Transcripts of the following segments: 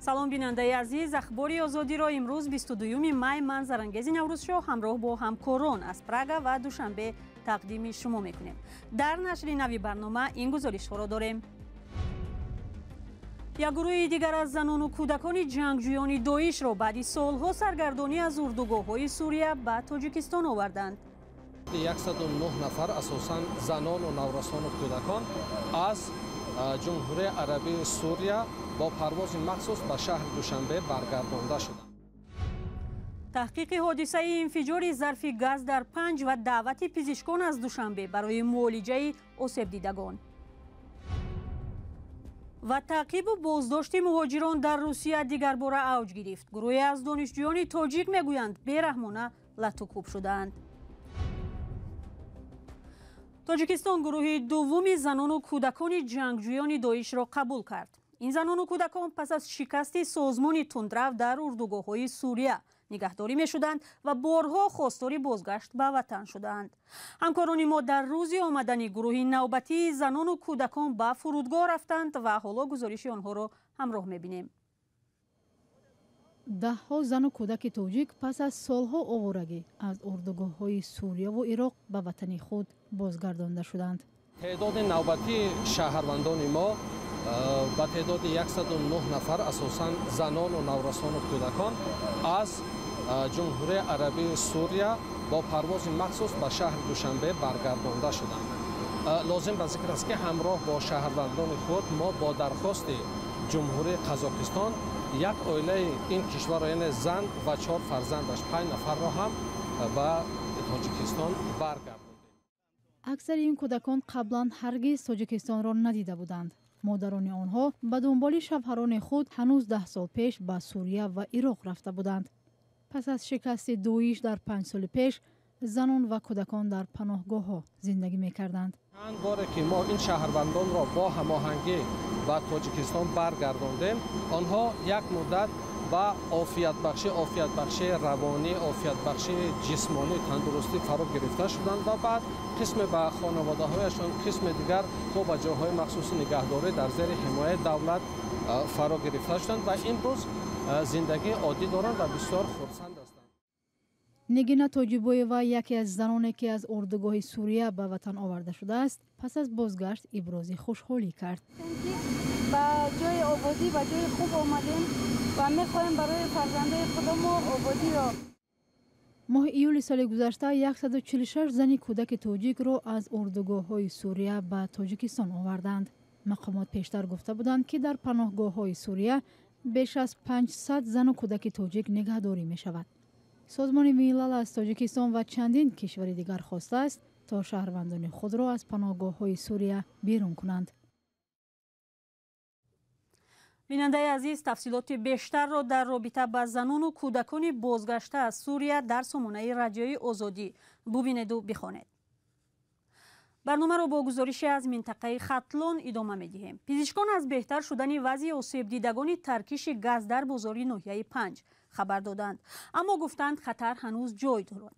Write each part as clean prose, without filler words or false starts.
Салом, бинандаи азиз. Ахбори Озодиро имрӯз, 22 май, ман, Зарангези Наврӯзшоҳ, ҳамроҳ бо ҳамкорон аз Прага ва Душанбе тақдими шумо мекунем. Дар нашри нави барнома ин гузоришҳоро дорем. Як гурӯҳи дигар аз занону кӯдакони ҷангҷӯёни Доишро баъди солҳо саргардонӣ аз урдугоҳҳои Сурия ба Тоҷикистон оварданд. 109 нафар, асосан занону наврасону кӯдакон, аз Ҷумҳурии Арабии Сурия бо парвози махсус ба шаҳри Душанбе баргардонда шуданд. Таҳқиқи ҳодисаи инфиҷори зарфи газ дар Панҷ ва даъвати пизишкон аз Душанбе барои муолиҷаи осебдидагон ва таъқибу боздошти муҳоҷирон дар Русия дигарбора авҷ гирифт. Гурӯҳе аз донишҷӯёни тоҷик мегӯянд, бераҳмона латукӯб шудаанд. Тоҷикистон гурӯҳи дуввуми занону кӯдакони ҷангҷӯёни Доишро қабул кард. Ин занону кӯдакон пас аз шикасти созмони тундрав дар урдугоҳҳои Сурия нигаҳдорӣ мешуданд ва борҳо хостори бозгашт ба ватан шудаанд. Ҳамкорони мо дар рӯзи омадани гурӯҳи навбатии занону кӯдакон ба фурудгоҳ рафтанд ва ҳоло гузориши онҳоро ҳамроҳ мебинем. Даҳҳо зану кӯдаки тоҷик пас аз солҳо оворагӣ аз урдугоҳҳои Сурияву Ироқ ба ватани худ бозгардонда шуданд. Теъдоди навбатии шаҳрвандони мо ба теъдоди 109 нафар, асосан занону наврасону кӯдакон, аз Ҷумҳурии Арабии Сурия бо парвози махсус ба шаҳри Душанбе баргардонда шуданд. Лозим ба зикр аст, ки ҳамроҳ бо шаҳрвандони худ мо бо дархости Ҷумҳурии Қазоқистон як оилаи ин кишварро, яъне зан ва чор фарзандаш, панҷ нафарро ҳам ба Тоҷикистон баргардондем. Аксари ин кӯдакон қаблан ҳаргиз Тоҷикистонро надида буданд. Модарони онҳо ба дунболи шавҳарони худ ҳанӯз 10 сол пеш ба Сурия ва Ироқ рафта буданд. Пас аз шикасти Доиш дар 5 соли пеш занон ва кӯдакон дар паноҳгоҳҳо зиндагӣ мекарданд. Чанд боре ки мо ин шаҳрвандонро бо ҳамоҳангӣ ба Тоҷикистон баргардондем, онҳо як муддат ба офиятбахшии равонӣ, офиятбахшии ҷисмонӣ, тандурустӣ фаро гирифта шуданд ва баъд қисме ба хонаводаҳояшон, қисме дигар мо ба ҷойҳои махсуси нигаҳдорӣ дар зери ҳимояи давлат фаро гирифта шуданд ва имрӯз зиндагии оддӣ доранд ва бисёр хурсанд ҳастанд. Нигина Тоҷибоева, яке аз заноне, ки аз урдугоҳи Сурия ба ватан оварда шудааст, пас аз бозгашт ибрози хушҳолӣ кард. Ба ҷои ободӣ, ба ҷои хуб омадем ва мехоҳем барои фарзандои худамо ободиро. Моҳи июли соли гузашта 146 зани кӯдаки тоҷикро аз урдугоҳҳои Сурия ба Тоҷикистон оварданд. Мақомот пештар гуфта буданд, ки дар паноҳгоҳҳои Сурия беш аз 500 зану кӯдаки тоҷик нигаҳдорӣ мешавад. Созмони Милал аз Тоҷикистон ва чандин кишвари дигар хостааст, то шаҳрвандони худро аз паноҳгоҳҳои Сурия берун кунанд. Бинандаи азиз, тафсилоти бештарро дар робита ба занону кӯдакони бозгашта аз Сурия дар сомонаи Радиои Озодӣ бубинеду бихонед. Барномаро бо гузорише аз минтақаи Хатлон идома медиҳем. Пизишкон аз беҳтар шудани вазъи осебдидагони таркиши газ дар бозори ноҳияи Панҷ хабар доданд, аммо гуфтанд, хатар ҳанӯз ҷой дорад.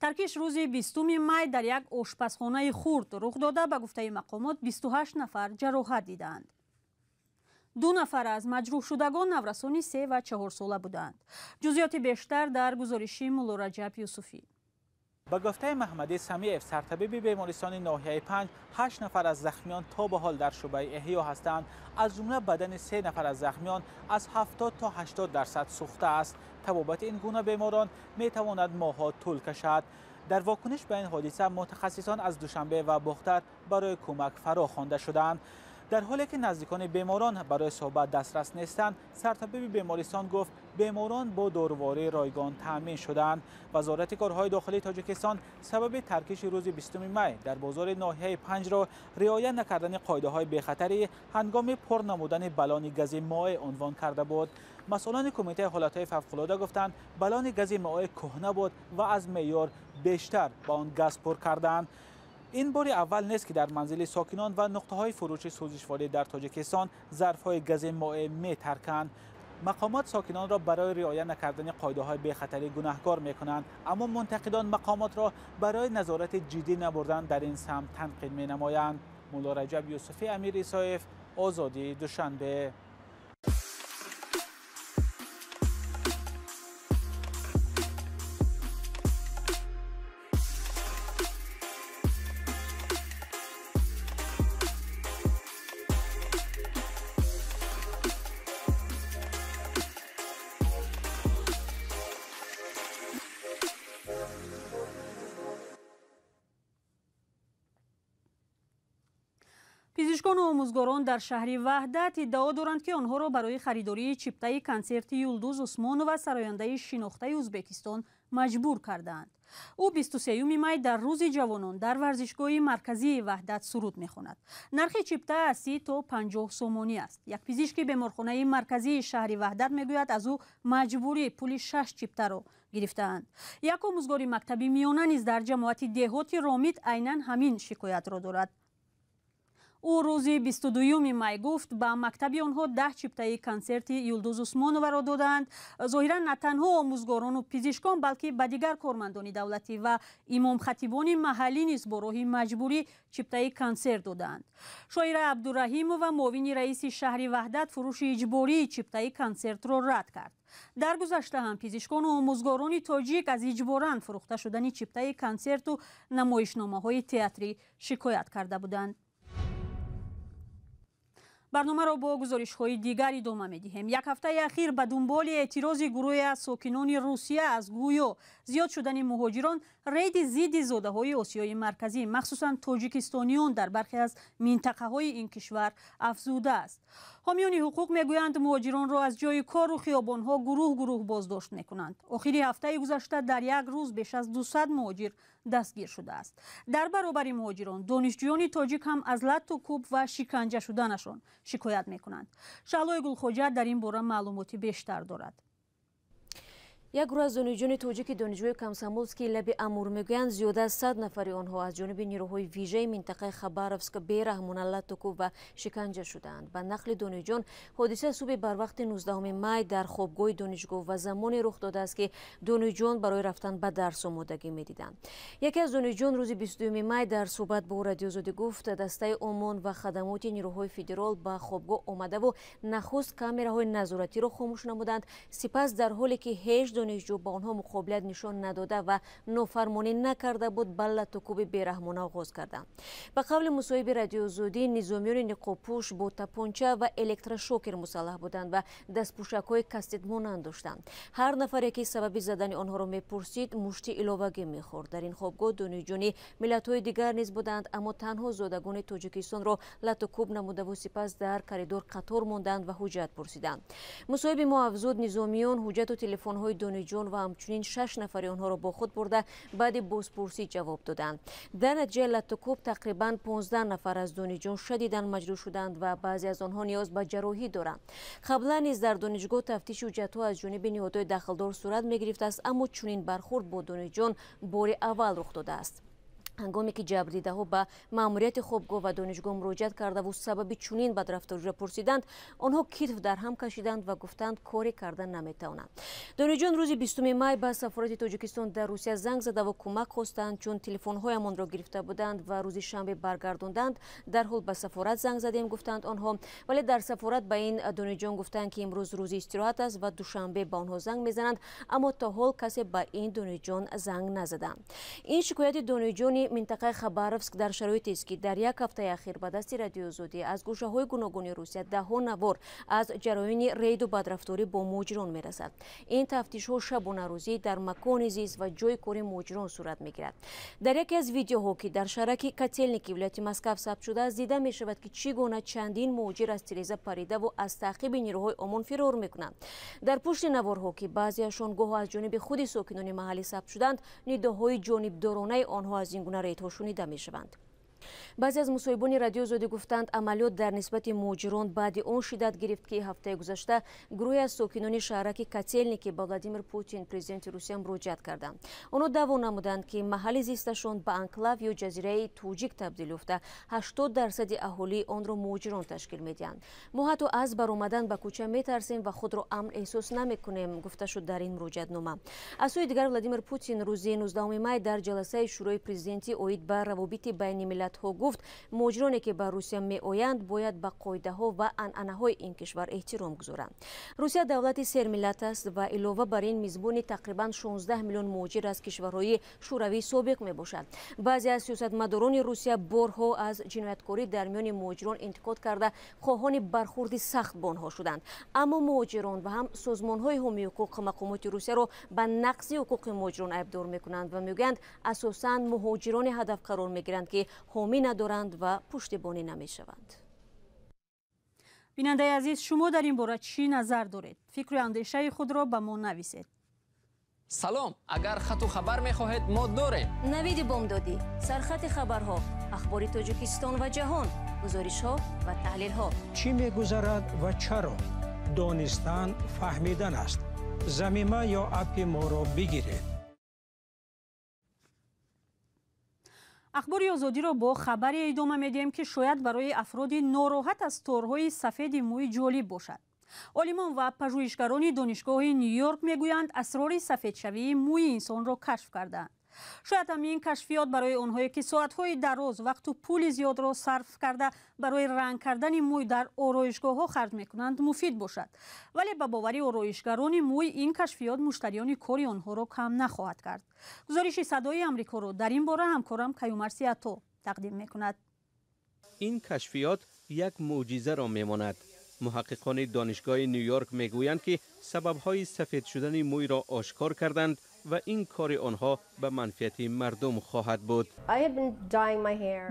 Таркиш рӯзи 20 май дар як ошпазхонаи хурд рух дода, ба гуфтаи мақомот, 28 нафар ҷароҳат дидаанд. Ду нафар аз маҷрӯҳшудагон наврасони 3 ва 4 сола буданд. Ҷузъиёти бештар дар гузориши Муллораҷаб Юсуфӣ. Ба гуфтаи Маҳмадӣ Самиев, сартабиби бемористони ноҳияи Панҷ, ҳашт нафар аз захмиён то ба ҳол дар шӯъбаи эҳё ҳастанд. Аз ҷумла бадани се нафар аз захмиён аз 70 то 80% сӯхта аст. Табобати ин гуна беморон метавонад моҳҳо тӯл кашад. Дар вокуниш ба ин ҳодиса мутахассисон аз Душанбе ва Бохтар барои кӯмак фаро хонда шуданд. Дар ҳоле ки наздикони беморон барои суҳбат дастрас нестанд, сартабиби бемористон гуфт, беморон бо дорувории ройгон таъмин шуданд. Вазорати корҳои дохилии Тоҷикистон сабаби таркиши рӯзи 20 май дар бозори ноҳияи Панҷро риоя накардани қоидаҳои бехатарӣ ҳангоми пур намудани балони гази моеъ унвон карда буд. Масъулони Кумитаи ҳолатҳои фавқулода гуфтанд, балони гази моеъ кӯҳна буд ва аз меъёр бештар ба он газ пур карданд. Ин бори аввал нест, ки дар манзили сокинон ва нуқтаҳои фурӯши сӯзишворӣ дар Тоҷикистон зарфҳои гази моеъ метарканд. Мақомот сокинонро барои риоя накардани қоидаҳои бехатарӣ гунаҳкор мекунанд, аммо мунтақидон мақомотро барои назорати ҷиддӣ набурдан дар ин самт танқид менамоянд. Мулло Раҷаб Юсуфӣ, Амир Исоев, Озодӣ, Душанбе. Пизишкону омӯзгорон дар шаҳри Ваҳдат иддао доранд, ки онҳоро барои харидории чиптаи консерти Юлдуз Усмонова, сарояндаи шинохтаи Ӯзбекистон, маҷбур кардаанд. Ӯ 23 май дар Рӯзи ҷавонон дар варзишгоҳи марказии Ваҳдат суруд мехонад. Нархи чипта аз 30 то 50 сомонӣ аст. Як пизишки беморхонаи марказии шаҳри Ваҳдат мегӯяд, аз ӯ маҷбурӣ пули шаш чиптаро гирифтаанд. Як омӯзгори мактаби миёна низ дар ҷамоати деҳоти Ромит айнан ҳамин шикоятро дорад. Ӯ рӯзи 22 май гуфт, ба мактаби онҳо 10 чиптаи консерти Юлдуз Усмоноваро додаанд. Зоҳиран, на танҳо омӯзгорону пизишкон, балки ба дигар кормандони давлатӣ ва имомхатибони маҳаллӣ низ бо роҳи маҷбурӣ чиптаи консерт додаанд. Шоира Абдураҳимова, муовини раиси шаҳри Ваҳдат, фурӯши иҷбории чиптаи консертро рад кард. Дар гузашта ҳам пизишкону омӯзгорони тоҷик аз иҷборан фурӯхта шудани чиптаи консерту намоишномаҳои театрӣ шикоят карда буданд. Барномаро бо гузоришҳои дигар идома медиҳем. Як ҳафтаи ахир ба дунболи эътирози гурӯҳе аз сокинони Русия аз гӯё зиёд шудани муҳоҷирон, рейди зидди зодаҳои Осиёи Марказӣ, махсусан тоҷикистониён, дар бархе аз минтақаҳои ин кишвар афзудааст. Ҳомиёни ҳуқуқ мегӯянд, муҳоҷиронро аз ҷои кору хиёбонҳо гурӯҳ гурӯҳ боздошт мекунанд. Охири ҳафтаи гузашта дар як рӯз беш аз 200 муҳоҷир дастгир шудааст. Дар баробари муҳоҷирон, донишҷӯёни тоҷик ҳам аз латту кӯб ва шиканҷа шуданашон шикоят мекунанд. Шаҳлои Гулхоҷа дар ин бора маълумоти бештар дорад. Як гурӯҳ аз донишҷӯёни тоҷики донишгоҳи Комсомолски лаби Амур мегӯянд, зиёда аз 100 нафари онҳо аз ҷониби нерӯҳои вижаи минтақаи Хабаровск бераҳмона латтукӯб ва шиканҷа шудаанд. Ба нақли донишҷӯён, ҳодиса субҳи барвақти 19 май дар хобгоҳи донишгоҳ ва замоне рух додааст, ки донишҷӯён барои рафтан ба дарс омодагӣ медиданд. Яке аз донишҷӯён рӯзи 22 май дар суҳбат бо Радиозодӣ гуфт, дастаи ОМОН ва хадамоти нерӯҳои федерал ба хобгоҳ омадаву нахуст камераҳои назоратиро хомӯш намуданд, сипас дар ҳоле ки ҳеҷ донишҷӯ ба онҳо муқобилият нишон надода ва нофармонӣ накарда буд, ба латтукӯби бераҳмона оғоз карданд. Ба қавли мусоҳиби Радиозодӣ, низомиёни ниқобпӯш бо тапонча ва электрошокер мусаллаҳ буданд ва дастпӯшакҳои кастетмонанд доштанд. Ҳар нафаре ки сабаби задани онҳоро мепурсид, мушти иловагӣ мехӯрд. Дар ин хобгоҳ донишҷӯёни миллатҳои дигар низ буданд, аммо танҳо зодагони Тоҷикистонро латтукӯб намудаву сипас дар коридор қатор монданд ва ҳуҷҷат пурсиданд. Мусоҳиби мо афзуд, низомиён ҳуҷҷату телефонҳои донишҷӯён ва ҳамчунин шаш нафари онҳоро бо худ бурда, баъди бозпурсӣ ҷавоб доданд. Дар натиҷаи латтукӯб тақрибан 15 нафар аз донишҷӯён шадидан маҷрӯҳ шуданд ва баъзе аз онҳо ниёз ба ҷарроҳӣ доранд. Қаблан низ дар донишгоҳ тафтиши ҳуҷҷатҳо аз ҷониби ниҳодҳои дахлдор сурат мегирифтааст, аммо чунин бархӯрд бо донишҷӯён бори аввал рух додааст. Ҳангоме ки ҷабрдидаҳо ба маъмурияти хобгоҳ ва донишгоҳ муроҷиат кардаву сабаби чунин бадрафториро пурсиданд, онҳо китф дар ҳам кашиданд ва гуфтанд, коре карда наметавонанд. Донишҷӯён рӯзи 20 май ба сафорати Тоҷикистон дар Русия занг задаву кӯмак хостанд, чун телефонҳоямонро гирифта буданд ва рӯзи шанбе баргардонданд. Дарҳол ба сафорат занг задем, гуфтанд онҳо, вале дар сафорат ба ин донишҷӯён гуфтанд, ки имрӯз рӯзи истироҳат аст ва душанбе ба онҳо занг мезананд, аммо то ҳол касе ба ин донишҷӯён занг назаданд. Ин шикояти донишҷӯёни минтақаи Хабаровск дар шароитест, ки дар як ҳафтаи ахир ба дасти Радиозодӣ аз гӯшаҳои гуногуни Русия даҳҳо навор аз ҷараёни рейду бадрафторӣ бо муҳоҷирон мерасад. Ин тафтишҳо шабонарӯзӣ дар макони зист ва ҷои кори муҳоҷирон сурат мегирад. Дар яке аз видеоҳо, ки дар шаҳраки Котелники вилояти Москав сабт шудааст, дида мешавад, ки чӣ гуна чандин муҳоҷир аз тиреза паридаву аз таъқиби нерӯҳои ОМОН фирор мекунанд. Дар пушти наворҳо, ки баъзеашон гоҳо аз ҷониби худи сокинони маҳаллӣ сабт шуданд, нидоҳои ҷонибдоронаи онҳо аз ин гуна рейдҳо шунида мешаванд. Баъзе аз мусоҳибони Радиозодӣ гуфтанд, амалиёт дар нисбати муҳоҷирон баъди он шиддат гирифт, ки ҳафтаи гузашта гурӯҳе аз сокинони шаҳраки Котелники ба Владимир Путин, президенти Русия, муроҷиат карданд. Онҳо даъво намуданд, ки маҳалли зисташон ба анклав ё ҷазираи тоҷик табдил ёфта, 80% аҳолии онро муҳоҷирон ташкил медиҳанд. Мо ҳатто аз баромадан ба кӯча метарсем ва худро амн эҳсос намекунем, гуфта шуд дар ин муроҷиатнома. Аз сӯи дигар, Владимир Путин рӯзи 19 май дар ҷаласаи Шӯрои президентӣ оид ба равобити байни миллатҳо гуфт, муҳоҷироне ки ба Русия меоянд, бояд ба қоидаҳо ва анъанаҳои ин кишвар эҳтиром гузоранд. Русия давлати сермиллат аст ва илова бар ин мизбони тақрибан 16 миллион муҳоҷир аз кишварҳои шӯравии собиқ мебошад. Баъзе аз сиёсатмадорони Русия борҳо аз ҷинояткорӣ дар миёни муҳоҷирон интиқод карда, хоҳони бархӯрди сахт бо онҳо шуданд. Аммо муҳоҷирон ва ҳам созмонҳои ҳомии ҳуқуқ мақомоти Русияро ба нақзи ҳуқуқи муҳоҷирон айбдор мекунанд ва мегӯянд, асосан муҳоҷироне ҳадаф қарор мегиранд, ки ҳомӣ надоранд ва пуштибонӣ намешаванд. Бинандаи азиз, шумо дар ин бора чӣ назар доред? Фикру андешаи худро ба мо нависед. Салом, агар хату хабар мехоҳед, мо дорем. Навиди бомдодӣ, сархати хабарҳо, ахбори Тоҷикистон ва ҷаҳон, гузоришҳо ва таҳлилҳо. Чӣ мегузарад ва чаро? Донистан фаҳмидан аст. Замима ё аппи моро бигиред. Ахбори Озодиро бо хабаре идома медиҳем, ки шояд барои афроди нороҳат аз торҳои сафеди мӯй ҷолиб бошад. Олимон ва пажӯҳишгарони донишгоҳи Нью-Йорк мегӯянд, асрори сафедшавии мӯи инсонро кашф кардаанд. Шояд ҳамин кашфиёт барои онҳое, ки соатҳои дароз вақту пули зиёдро сарф карда барои ранг кардани мӯй дар ороишгоҳҳо харҷ мекунанд, муфид бошад. Вале ба бовари ороишгарони мӯй ин кашфиёт муштариёни кори онҳоро кам нахоҳад кард. Гузориши Садои Амрикоро дар ин бора ҳамкорам Каюмарси Ато тақдим мекунад. Ин кашфиёт як мӯъҷизаро мемонад. Муҳаққиқони донишгоҳи Нью-Йорк мегӯянд, ки сабабҳои сафед шудани мӯйро ошкор карданд ва ин кори онҳо ба манфиати мардум хоҳад буд.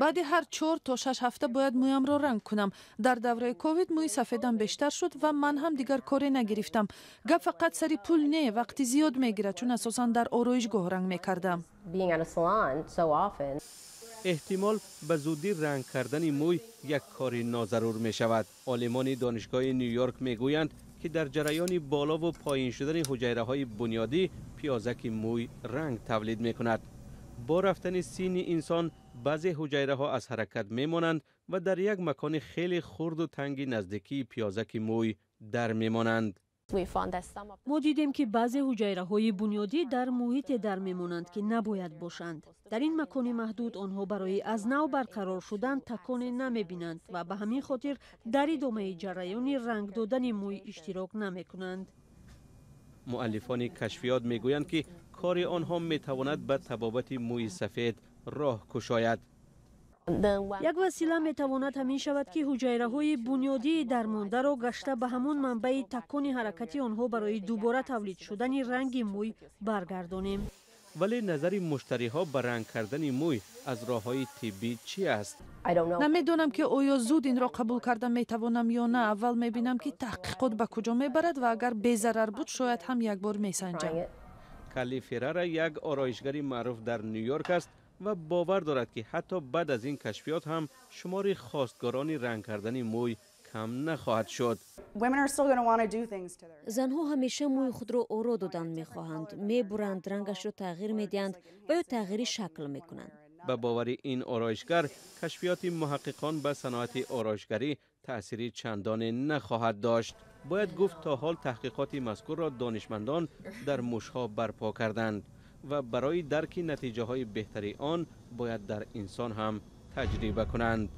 Баъди ҳар 4 то 6 ҳафта бояд мӯямро ранг кунам. Дар давраи ковид мӯи сафедам бештар шуд ва ман ҳам дигар коре нагирифтам. Гап фақат сари пул не, вақти зиёд мегирад, чун асосан дар ороишгоҳ ранг мекардам. Эҳтимол, ба зудӣ ранг кардани мӯй як кори нозарур мешавад. Олимони донишгоҳи Нью-Йорк мегӯянд, ки дар ҷараёни болову поин шудани ҳуҷайраҳои бунёдӣ пиёзаки мӯй ранг тавлид мекунад. Бо рафтани синни инсон баъзе ҳуҷайраҳо аз ҳаракат мемонанд ва дар як макони хеле хурду танги наздикии пиёзаки мӯй дар мемонанд. Мо дидем, ки баъзе ҳуҷайраҳои бунёдӣ дар муҳите дар мемонанд, ки набояд бошанд. Дар ин макони маҳдуд онҳо барои аз нав барқарор шудан таконе намебинанд ва ба ҳамин хотир дар идомаи ҷараёни ранг додани мӯй иштирок намекунанд. Муаллифони кашфиёт мегӯянд, ки кори онҳо метавонад ба табобати мӯи сафед роҳ кушояд. Як васила метавонад ҳамин шавад, ки ҳуҷайраҳои бунёдии дармондаро гашта ба ҳамон манбаи такони ҳаракати онҳо барои дубора тавлид шудани ранги мӯй баргардонем. Вале назари муштариҳо ба ранг кардани мӯй аз роҳҳои тиббӣ чӣ аст? Намедонам, ки оё зуд инро қабул карда метавонам ё на. Аввал мебинам, ки таҳқиқот ба куҷо мебарад ва агар безарар буд, шояд ҳам як бор месанҷам. Калли Феррара як ороишгари маъруф дар Нью-Йорк аст ва бовар дорад, ки ҳатто баъд аз ин кашфиёт ҳам шумори хостгорони ранг кардани мӯй кам нахоҳад шуд. Занҳо ҳамеша мӯи худро оро додан мехоҳанд, мебуранд, рангашро тағйир медиҳанд ва ё тағйири шакл мекунанд. Ба бовари ин ороишгар, кашфиёти муҳаққиқон ба саноати ороишгарӣ таъсири чандоне нахоҳад дошт. Бояд гуфт, то ҳол таҳқиқоти мазкурро донишмандон дар мушҳо барпо карданд ва барои дарки натиҷаҳои беҳтари он бояд дар инсон ҳам таҷриба кунанд.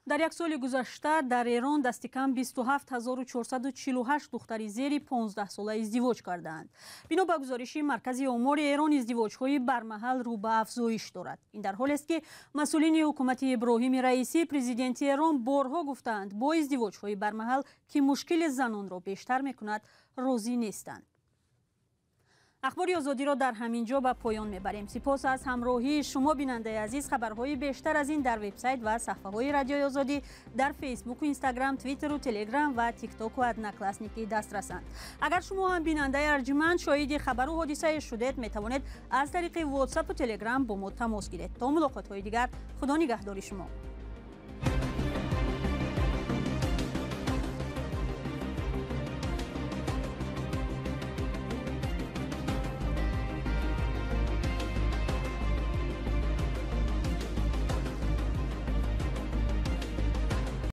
Дар як соли гузашта дар Эрон дасти кам 27448 духтари зери 15 сола издивоҷ кардаанд. Бино ба гузориши Маркази омори Эрон, издивоҷҳои бармаҳал рӯ ба афзоиш дорад. Ин дар ҳолест, ки масъулини ҳукумати Иброҳими Раисӣ, президенти Эрон, борҳо гуфтаанд, бо издивоҷҳои бармаҳал, ки мушкили занонро бештар мекунад, розӣ нестанд. Ахбори Озодиро дар ҳамин ҷо ба поён мебарем. Сипос аз ҳамроҳии шумо, бинандаи азиз. Хабарҳои бештар аз ин дар вебсайт ва саҳфаҳои Радиои Озодӣ дар Фейсбуку, Инстаграм, Твиттеру, Телеграм ва Тиктоку Одноклассники дастрасанд. Агар шумо ҳам, бинандаи арҷуманд, шоҳиди хабару ҳодисае шудед, метавонед аз тариқи Ватсапу Телеграм бо мо тамос гиред. То мулоқотҳои дигар, Худо нигаҳдори шумо.